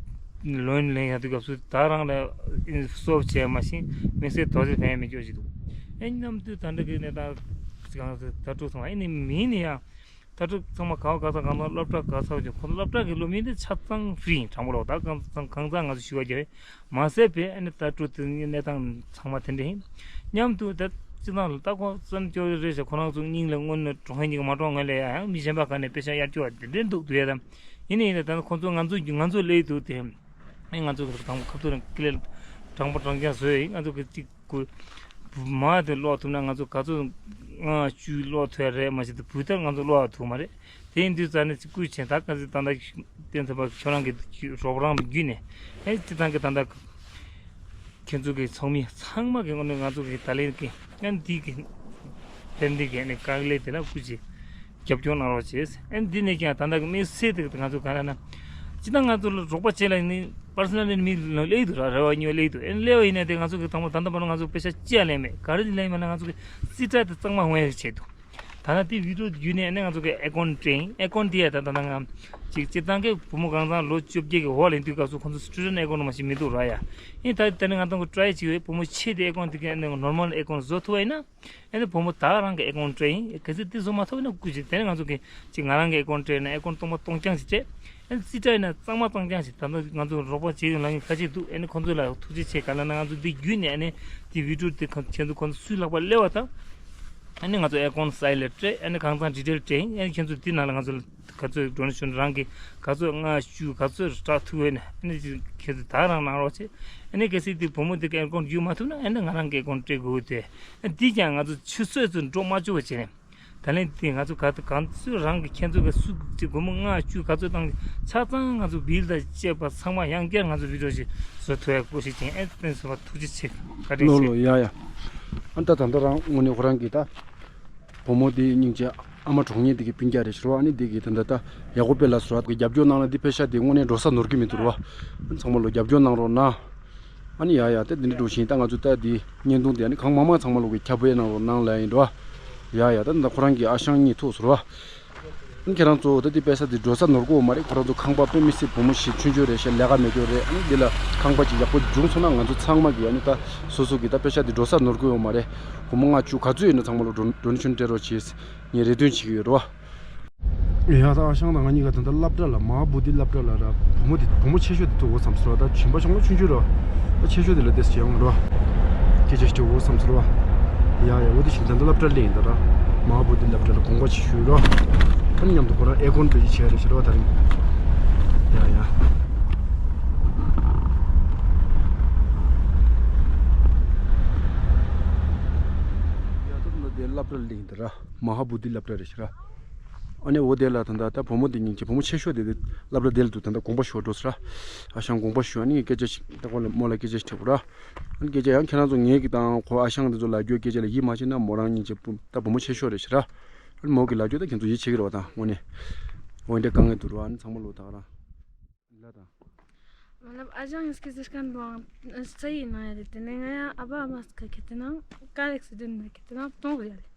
ལོན་ལེན་ཡག་དུས་སྐབས་སུ་ད་རང་ལ་སོབ་བྱས་མ་ཤེས་མི་སེར་དོ་ཚིག་ཕན་མི་སྐྱོ་ཞིག་འདུག་ཨེ་མཉམ་དུ་ད་འདྲ་གི་གནས་སྟངས་གང་ཟེར་ད་ཕྲུག་ཚང་མ་ཨེ་ནི་མིན་ནི་ཡང་ད་ཕྲུག་ཚང་མ་ག་བ་ག་ས་གང་ཚང་སློབ་གྲྭ་ག་ས་ཅིག་ཁོ་ཚོ་སློབ་གྲྭ་གི་སློབ་མི་འདི་ཆ་ཚང་ཧྥི་རི་ཡིན། དྲང་པོ་ལོག་ད་གང་ཚང་གང་ཚང་ང་ཚོ་ཞུ་བ་རྒྱབ་མ་ཟད་པའི་ཨེ་ནི་ད་ཕྲུག་དེ་གནས་སྟངས་ཚང་མ་དེ་འདྲ་ཡིན། མཉམ་དུ་ད་སྤྱི་བཏང་ལ་ད་ཁོ་བསམ་སྐྱོ་རེད་ཟེར་ཁོ་རང་ཚོ་སྙིང་ལ་དངོས་གནས་གྲོང་ཁྱེར་གཉིས་ཀ་མ་གྲོངས་སྔོན་ལ་ཡང་མི་གཞན་པ་ག་ནས་དཔེ་ཆ་གཡར་སྐྱོ་བ་དེ་འདྲ་འདུག་འདུག་ཡ་ད། ཡིན་ནའི་ཡིན་ན་ད་ནི་ཁོང་ཚོ་ང་ཚོ་ང་ཚོ་སླེབས་འདུག་དེ། ཨེ་ང་ཚོ་གི་དང་པོ་ཁ་ཐུག་རང་ཀི་ལེ་དྲང་པོ་དྲང་རྐྱང་བཟོས་ཡིན། ང་ཚོ་གི་གཅིག་གུ་མ་དེ་ཀློག་ཐུབ་ན་ང་ཚོ་ག་ཚོད་ང་བཅུ་ཀློག་ཐུབ་ཡ་རེད། མ་གཞི་དེ་བུ་ཐར་ང་ཚོ་ཀློག་ཐུབ་མ་རེད། དེ་ཡིན་དུས་ཙ་ནས་གཅིག་སྐུལ་བྱས་ད་ག་ཚོད་ད་ལྟ་བསྟན་འཛིན་པ་ཁྱོད་རང་གི་རོགས་རམ་བརྒྱུད་ནས་ཨེ་སྤྱི་བཏང་གི་ད་ལྟ། ཁྱེད་ཚོ་གི་ཚོགས་མི་ཚང་མ་གི་ངོས་ནས་ང་ཚོ་གི་ད་ལན་གི་ཨན་འདི་གི་ཕན་བདེ་གི་ཨ་ནི་དཀའ་ལས་དེ་ལ་སྐུ་མཁྱེན་རྒྱབ་སྐྱོར་གནང་རོགས་བྱེད། ཨན་འདི་ནས་ཀྱང་ད་ལྟ་གི་དམིགས་བསལ་དེ་ང་ཚོ་ག་རེ་ན་སྤྱི་བཏང་ང་ཚོ་ལ་རོགས་པ་བྱེད་ལ་ནི་པར་སོ་ནལ་ནས་མི་ལ་སླེབས་འདུག་ར། རེ་བ་ཉོ་སླེབས་འདུག་ཨན་སླེབས་པ་ཡིན་ན་དེ་ང་ཚོ་གི་དང་པོ་ད་ལྟ་བར་ང་ཚོ་པེ་ཤ་ཅི་ཡང་ལེན་མེད། ག་རེ་ལེན་མེད་ན་ང་ཚོ་གི་རྩིས་ཁྲ་དེ་གཙང་མ་འོང་ཡ་བྱེད་འདུག་ད་ནང་དེ་བི་ཌི་ཡོ་བརྒྱུད་ནས་ཨ་ནི་ང་ཚོ་གི་ཨེ་ཀོན་སྤྲད་ཡིན། ཨེ་ཀོན་དེ་ཡ་ད་ད་ནང་ང་ཅིག་སྤྱིར་བཏང་གི་བུ་མོ་གང་ཚང་ལོ་བཅོ་བརྒྱད་ཀྱི་འོག་ལ་ཡིན་དུས་སྐབས་སུ་ཁོང་ཚོ་སི་ཊུ་ཌེན་ཊི་ཨེ་ཀོན་མ་ཞིག་མི་འདུག་ར་ཡ། ཡིན་ད་ད་ནི་ང་ཚོ་གི་ཊ་རའི་བྱེད་ཀྱི་ཡོད། བུ་མོ་ཆེ་དེ་ཨེ་ཀོན་དེ་གི་ཨ་ནི་ནོར་མལ་ཨེ་ཀོན་བཟོ་ཐུབ་པ་ཡིན་ན། ཨ་ནི་བུ་མོ་ད་རང་གི་ཨེ་ཀོན་སྤྲད་ཡིན། གལ་སྲིད་དེ་བཟོ་མ་ཐུབ་ན་སྐུ་མཁྱེན། དེ་ནས་ང་ཚོ་གི་ཅིག་ང་རང་གི་ཨེ་ཀོན་སྤྲད་ན་ཨེ་ཀོན་སྟོང་པ་སྟོང་རྐྱང་ཞིག་སྤྲད། ཨ་ནི་རྩིས་ཁྲ་ཡིན་ན་གཙང་མ་གཙང་རྐྱང་ཞིག་ད་ལྟ་ང་ཚོ་རོགས་པ་བྱེད་ཡོང་ལ་ཡོང་ཁ་ཅིག་འདུག་ཨ་ནི་ཁོང་ཚོ་ལ་ཐུགས་རྗེ་ཆེ། ག་ལ་ན་ང་ཚོ་འདི་བརྒྱུད་ནས་ཨ་ནི་དེ་བི་ཌི་ཡོ་དེ་ཁོང་ཁྱེད་ཚོ་ཁོང་ཚོ་སུའི་ལག་པར་སླེབས་པ་དང་། ཨ་ནི་ང་ཚོ་ཨེ་ཀོན་སའི་ལ་སྤྲད། ཨ་ནི་གང་ཚང་ཌི་ཊེལ་སྤྲད་ཡིན། ཨ་ནི་ཁྱེད་ཚོ་འདི་ནང་ལ་ང་ཚོ་ག་ཚོད་ཌོ་ནེ་ཤན་རང་གི་ག་ཚོད་ལྔ་བཅུ་ག་ཚོད་སྤྲད་ཐུབ་ཡོད་ན་ཨ་ནི་ཁྱེད་ཚོ་ད་རང་གནང་རོགས་བྱེད། ཨ་ནི་གལ་སྲིད་དེ་བུ་མོ་དེ་གི་ཨེ་ཀོན་ཡོད་མ་ཐུབ་ན་ཨ་ནི་ང་རང་གི་ཨེ་ཀོན་སྤྲད་དགོས་དེ། ཨ་འདི་ཀྱང་ང་ཚོ་ཆུད་ཟོས་སུ་འགྲོ་མ་བཅུག་པ་བྱས་ནས། ད་ལན་དེ་ང་ཚོ་ག་གང་ཚོད་རང་གི་ཁྱེད་ཚོ་གི་སུ་གཅིག་སྒོར་མོ་ལྔ་བཅུ་ག་ཚོད་བཏང་ཆ་ཚང་ང་ཚོ་བིལ་དང་བཅས་པ་ཚང་མ་ཡང་བསྐྱར་ང་ཚོ་བི་ཌི་ཡོ་ཞིག་བཟོ་ཐུབ་ཡ་སྐོར་ཞིག་ཅིག་ཨེ་བསྟན་སོང་བ་ཐུགས་རྗེ་ཆེ། བཀའ་དྲིན་ལོ་ཆེ། ལོ་ཡ་ཡ། ཨ་ད་ད་ལྟ་རང་དངོས་གནས་ཁོ་རང་གིས་ད་བུ་མོ་དེ་སྙིང་རྗེ་ཨ་མ་གྲོངས་ཉེན་དེ་གི་སྤུན་ཀྱག་རེད་ཤི་རོ། ཨ་ནི་དེ་གི་ད་ད་ད་ཡག་པོ་དཔེ་ལ་སོ་ར་གི་རྒྱབ་སྐྱོར་གནང་ན་དེ་པེ་ཤ་དེ་དངོས་གནས་འགྲོ་ས་ནོར་གི་མི་འདུག་རོ། ཨ་ཚང་མ་ལོ་རྒྱབ་སྐྱོར་གནང་རོགས་གནང་། ཨ་ནི་ཡ་ཡ་ད་འདི་འདྲ་འགྲོ་བཞིན་ད་ང་ཚོ་ད་འདི་བརྙན་ཐུང་དེ་ཨ་ནི་གང་མང་མང་ཚང་མ་ལོ་གི་ཁྱབ་སྤེལ་གནང་རོགས་གནང་ལ་ཡིན་འགྲོ། ཡ་ཡ་ད་ད་ཁོ་རང་གི་ཨ་ཞང་གཉིས་ཐུག་སོ་རོ། ཨ་ནི་ཁྱེད་རང་ཚོ་ད་འདི་པེ་ཤ་དེ་འགྲོ་ས་ནོར་གོ་མ་རེད། ཁོ་རང་ཚོ་ཁང་པ་དཔེ་མི་སྲིད་བུ་མོ་ཞིག་ཆུང་ཆུང་རེད་ཤག་ལས་ཀ་མེད་རྒྱུ་རེད། ཨ་ནི་འདི་ལ་ཁང་པ་ཅིག་ཡག་པོ་བྱུང་སོང་ན་ང་ཚོ་ཚང་མ་གི་ཨ་ནི་ད་སོ་སོ་གི་ད་པེ་ཤ་དེ་འགྲོ་ས་ནོར་གོ་ཡོད་མ་རེད། སྒོར་མོ་ལྔ་བཅུ་ག་ཚོད་ཡོད་ན་ཚང་མ་ལོ་ཌོ་ཌོ་ནེ་ཤན་སྤྲད་རོགས་བྱེད། ངས་རེ་འདུན་བྱེད་ཀྱི་ཡོད་རོ། ཡ་ད་ཨ་ཞང་དང་ང་གཉིས་ཀ་ད་ལྟ་སློབ་གྲྭ་ལ་མ་ཧཱ་བོ་དྷི་སློབ་གྲྭ་ལ་ར་བུ་མོ་དེ་བུ་མོ་ཆེ་ཤོས་དེ་ཐུག་འོ་བསམ་སོང་ར། ད་གཞན་པ་ཤོང་ལོ་ཆུང་ཆུང་ར། ད་ཆེ་ཤོས་དེ་ལ་ཏེས་བྱེད་ཡོང་ར། སྐད་ཆ་ཞིག་འོ་བསམ་སོང་ར། ཡ་ཡ་འོ་དེ་བཞིན་ད་ལྟ་སློབ་གྲྭ་སླེབས་ཡིན་ད་ར། མ་ཧཱ་བོ་དྷི་སློབ་གྲྭ་ལ་དགོངས་པ་ཆེ་ཤོས་ར། ཁོ་མཉམ་དུ་ཁོ་རང་ཨེ་ཀོན་བེད་སྤྱོད་བྱས་རེད་ཤི་ར་བ་ད་རིང་། ཡ་ཡ། ཡ་ད་ལྟ་དེ་སློབ་གྲྭ་སླེབས་ཡིན་ད་ར། མ་ཧཱ་བོ་དྷི་སློབ་གྲྭ་རེད་ཤི་ར། ཨ་ནི་འོ་དེ་ལ་ད་ལྟ་ད་བུ་མོ་དེ་སྙིང་རྗེ་བུ་མོ་ཆེ་ཤོས་དེ་དེ་སློབ་གྲྭ་དེ་ལ་འདུག་ད་ལྟ་དགོངས་པ་ཞུ་བ་འགྲོ་ས་ར། ཨ་ཞང་དགོངས་པ་ཞུ། ཨ་ནི་སྐད་ཆ་ཞིག་ད་ཁོ་ལ་མོ་ལ་སྐད་ཆ་ཞིག་དྲི་དགོས་ར། ཨ་ནི་སྐད་ཆ་ཡང་ཁྱེད་རང་ཚོ་ངེད་ཀྱི་དང་ཁོ་ཨ་ཞང་དེ་ཚོ་ལབ་རྒྱུ་སྐད་ཆ་ལ་ཡིད་མ་ཆེས་ན་མོ་རང་སྙིང་རྗེ་བུ་ད་བུ་མོ་ཆེ་ཤོས་རེད་ཤི་ར། ཨ་ནི་མོ་གི་ལབ་རྒྱུ་ད་ཁྱེད་ཚོ་ཡིད་ཆེས་ཀྱི་རེད་བ་ད་དངོས་གནས། འོ་འདྲ་དཀའ་ངལ་འདུག་ར། ཨ་ནི་ཚང་མ་ལོ་ད་ག་རང་། ལ་དང་། मतलब ཨ་ཞང་ངི་སྐད་ཟེར་མཁན་པོའང་རྩ་ཡི་ནང་ཡ་རེད། དེ་ནས་ང་ཡང་ཨ་ཕ་ཨ་མ་སྐད་ཁྱེད་དེ་ནང་ཀ་རེག་སི་ཌེན་ན་ཁྱེད་དེ་ནང་གཏོང་གི་ཡ་རེད། དེ་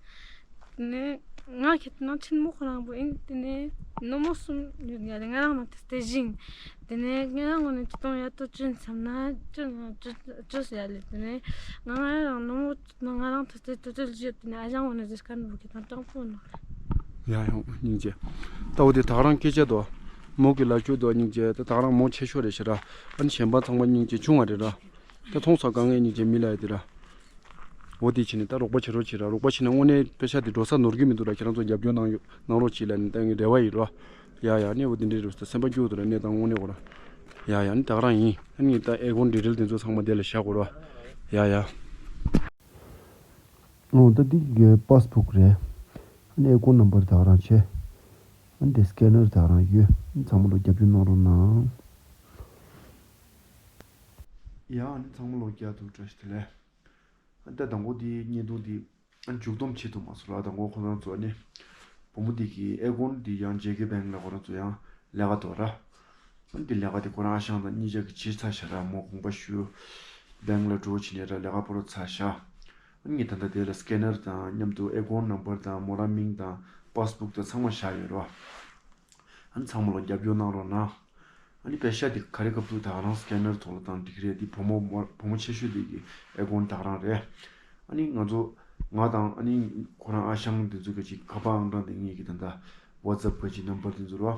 ནས་ང་ཁྱེད་དེ་ནང་ཆེན་མོ་ཁོ་རང་པོ་ཡིན། དེ་ནས་ནུ་མོ་གསུམ་ཡོད་ཡ་རེད། ང་རང་ནང་དེ་སྟེ་བཞིན། དེ་ནས་ང་རང་ངོ་ནས་ཅི་གཏོང་ཡ་ཏོ་ཅི་བསམ་ན་ཅི་ཅི་ཅི་ཡ་རེད། དེ་ནས་ང་ང་རང་ནུ་མོ། ང་རང་ད་ལྟའི་དུས་ཚོད་བཞི་དེ་ནས་ཨ་ཞང་འོ་ན་ཟེར་མཁན་བུ་གི་དང་དྲང་པོ་ནོ། ཡ་ཡང་སྙིང་རྗེ། ད་འོ་དེ་ད་ག་རང་སྐད་ཆ་དོ། མོ་གི་ལ་ཆུ་དོ་སྙིང་རྗེ། ད་ད་ག་རང་མོ་ཆེ་ཤོས་རེད་ཤི་ར། ཨ་ནི་གཞན་པ་ཚང་མ་སྙིང་རྗེ་ཆུང་བ་རེད་ར། ད་མཐོང་ས་དཀའ་ངལ་སྙིང་རྗེ་མི་ལ་ཡ་དེ་ར། འོ་དེ་བྱས་ནས་ད་རོགས་པ་བྱེད་རོགས་བྱེད་ར། རོགས་པ་བྱས་ན་དངོས་གནས་པེ་ཤ་དེ་འགྲོ་ས་ནོར་གི་མི་འདུག་ར། ཁྱེད་རང་ཚོ་རྒྱབ་སྐྱོར་གནང་ཡོད་གནང་རོགས་བྱེད་ལ་ནི་ད་ངའི་རེ་བ་ཡིན་ར། ཡ་ཡ་ནི་འོ་དེ་འདྲའི་རེད་ཟེར་སེམས་པ་སྐྱོ་དུ་ར་གནས་སྟངས་དངོས་གནས་གོ་ར། ཡ་ཡ་ནི་ད་ག་རང་ཡིན། ཨ་ནི་ད་ཨེ་ཀོན་ཌི་ཊེལ་དེ་ཚོ་ཚང་མ་དེ་ལ་བཞག་གོ་ར། ཡ་ཡ། ཨོ་ད་འདི་གི་པཱས་བུག་རེད། ཨ་ནི་ཨེ་ཀོན་ནམ་བར་ད་ག་རང་བྱས། ཨ་ནི་དེ་སི་ཀེ་ནར་ད་ག་རང་ཡོད། ཨ་ནི་ཚང་མ་ལོ་རྒྱབ་སྐྱོར་གནང་རོགས་གནང་། ཡ་ཨ་ནི་ཚང་མ་ལོ་རྒྱ་དུ་བཀྲ་ཤིས་བདེ་ལེགས། ཨ་ནི་ད་དང་པོ་དེ་བརྙན་ཐུང་དེ་ཨ་ནི་མཇུག་སྡོམ་བྱེད་ཐུབ་མ་སོང་ལ། དང་པོ་ཁོ་རང་ཚོ་ཨ་ནི་བུ་མོ་དེ་གི་ཨེ་ཀོན་དེ་ཡང་ཇེ་ཀེ་བེང་ལ་ཁོ་རང་ཚོ་ཡང་ལས་ཀ་འདུག་ར། ཨ་ནི་དེ་ལས་ཀ་དེ་ཁོ་རང་ཨ་ཞང་དང་གཉིས་ཆ་གི་བྱེད་ཚར་ཤག་ར། མོ་དགོངས་པ་ཞུ། བེང་ལ་འགྲོ་བྱེད་ནས་ར་ལས་ཀ་པོ་རོ་ཚར་ཤག་ཨ་ནི་ངས་ད་ལྟ་དེ་ལ་སི་ཀེ་ནར་དང་མཉམ་དུ་ཨེ་ཀོན་ནམ་བར་དང་མོ་རང་མིང་དང་པཱས་བུག་དང་ཚང་མ་བཞག་ཡོད་ར། ཨ་ནི་ཚང་མ་ལ་རྒྱབ་སྐྱོར་གནང་རོགས་གནང་། ཨ་ནི་པེ་ཤ་དེ་ག་རེ་སྐབས་དུ་ད་ག་རང་སི་ཀེ་ནར་ཐོག་ལ་བཏང་འགྲིག་གི་རེད། དེ་བུ་མོ་མོ་བུ་མོ་ཆེ་ཤོས་དེ་གི་ཨེ་ཀོན་ད་ག་རང་རེད། ཨ་ནི་ང་ཚོ་ང་དང་ཨ་ནི་ཁོ་རང་ཨ་ཞང་དེ་ཚོ་གི་ཅིག་ཁ་པར་ཨང་གྲངས་དེ་ངེད་ཀྱི་ད་ལྟ་ཝ་ཊི་སེབ་གི་ཅིག་ནམ་བར་དེ་ཚོ་རོ།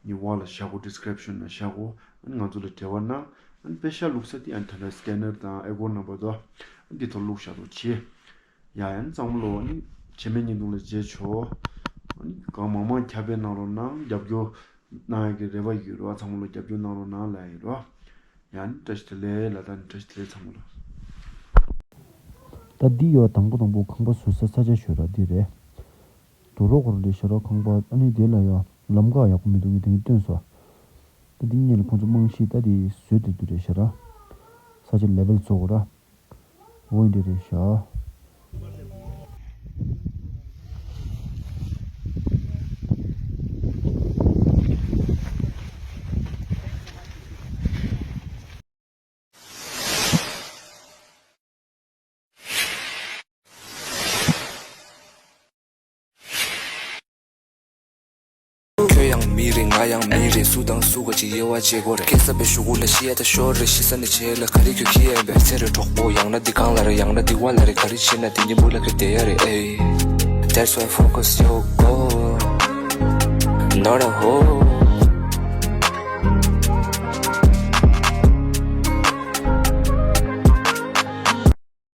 ངའི་འོག་ལ་བཞག་གོ། ཌི་སི་ཀི་རིབ་ཤན་ལ་བཞག་གོ། ཨ་ནི་ང་ཚོ་ལ་འབྲེལ་བ་གནང་། ཨ་ནི་པེ་ཤ་བླུགས་ས་དེ་ཨ་ནི་ད་ལྟ་སི་ཀེ་ནར་དང་ཨེ་ཀོན་ནམ་བར་དོ། ཨ་ནི་དེ་ཐོག་བླུགས་བཞག་དོ་བྱེད། ཡ་ཡ་ནི་ཚང་མ་ལོ་ནི་བྱེ་མའི་བརྙན་ཐུང་ལ་མཇལ་ཆོག་ཨ་ནི་གང་མང་མང་ཁྱབ་སྤེལ་གནང་རོགས་གནང་། རྒྱབ་སྐྱོར་གནང་ཡ་གི་རེ་བ་ཡོད་རོགས། ཚང་མ་ལོ་རྒྱབ་སྐྱོར་གནང་རོགས་གནང་ལ་ཡོད་རོགས། ཡ་ནི་བཀྲ་ཤིས་བདེ་ལེགས་ལ་ད་ནི་བཀྲ་ཤིས་བདེ་ལེགས་ཚང་མ་ལོ། ད་འདི་ཡོད་དང་པོ་དང་པོ་ཁང་པ་བཟོ་ས་ས་ཆ་ཞོལ་ར་འདི་རེད། དུ་རོ་ཁོ་ར་རེད་ཤ་ར་ཁང་པ་ཨ་ནི་དེ་ལ་ཡ་ལམ་ཁ་ཡག་པོ་མི་འདུག་གི་དེ་ངས་སྟོན་སོ། ད་འདི་གཉིས་ལ་ཁོང་ཚོ་རྨང་གཞི་ད་དེ་བཟོས་ཏེ་འདུག་རེད་ཤ་ར། ས་ཆ་ལེ་བལ་བཟོ་དགོས་ར། འོ་འདི་རེད་ཤག་མི་རེད་ང་ཡང་མི་རེད། སུ་དང་སུ་ག་ཅིག་དབྱེ་བ་བྱེད་དགོས་རེད། སྐྱེ་ས་པའི་གཞུག་གུ་ལ་ཤི་ཡ་ད་ཤོར་རེད། ཤི་ས་ནས་བྱེད་ལ་ག་རེ་ཁྱོད་ཁྱི་ཡན་པས། ཚེ་རེ་གྲོགས་པོ་ཡང་ན་འདི་གང་ལ་རེད། ཡང་ན་འདི་བ་ལ་རེད། ག་རེ་བྱེད་ན་འདི་གཉིས་པོ་ལ་ཁྱོད་བསྡད་ཡ་རེད། ཨེ། That's why focus your goal, not a hole.